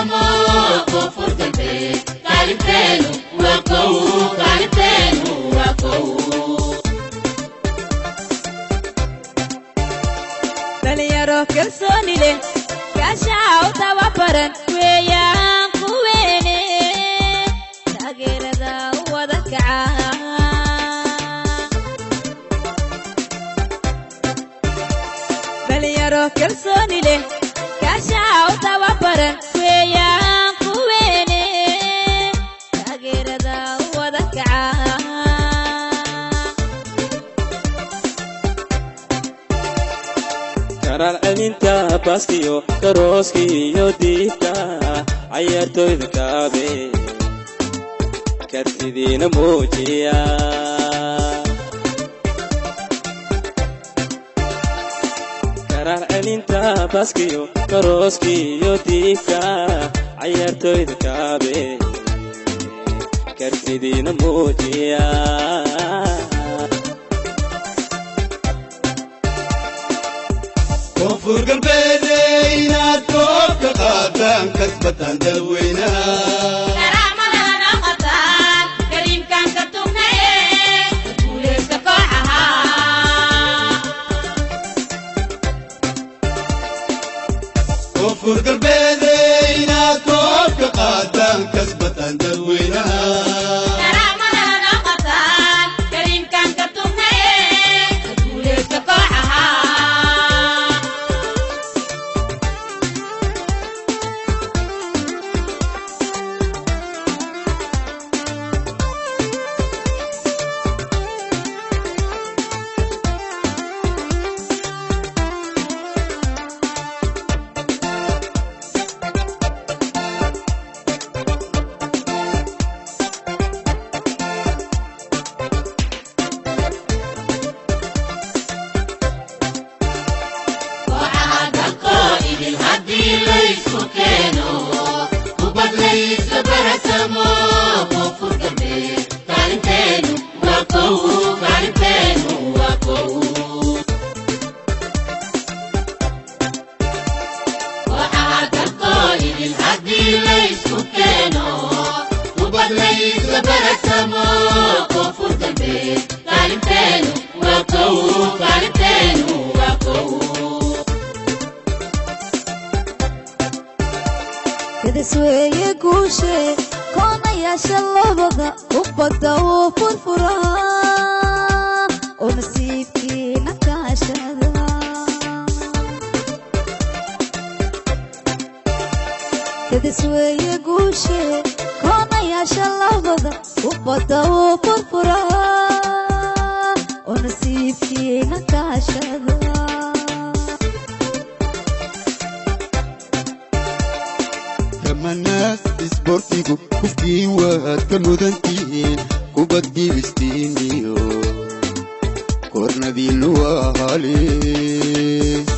baratamo, Koonfur Galbeed kaalinteenu waa kow, kaalinteenu waa kow. Dhalinyaro kalsooni leh, gaashaha u tababaran weeyaan kuweene, taageerada u wada kaca. Dhalinyaro kalsooni leh, gaashaha u tababaran weeyaan kuweene, taageerada u wada kaca. Karaar celinta baaskiyo garooskiiyo diibta, cayaartoyda kaabe kartidiina muujiya. Karaar celinta baaskiyo garooskiiyo diibta, cayaartoyda kaabe kartidiina muujiya. Koonfur Galbeede inaad koobka qaataan, kasbataan dalweynaha. Karaamada noqotaan, kariimkaan ka tugnaye, ka guulaysta kooxaha. Koonfur Galbeede inaad koobka qaataan, kasbataan dalweynaha. Karaamada noqotaan, kariimkaan ka tugnaye, ka guulaysta kooxaha. Kooxaha dalkoo idil haddii laysku keeno, kubad laysla baratamo, Koonfur Galbeed kaalinteenu waa kow, kaalinteenu waa kow. Kooxaha dalkoo idil haddii laysku keeno, kubad laysla baratamo, Koonfur Galbeed kaalinteenu waa kow, kaalinteenu waa kow. Kadis weeye guushe, koonayaasha labada kubadda uu furfuraa oo nasiibkiina kaashada. Kadis weeye guushe, koonayaasha labada kubadda uu furfuraa oo nasiibkiina kaashada. Kamanaas isboortigu kufkiin waad ka mudantihiin, kubad dhibistiiniyo kornadiinnu waa halis.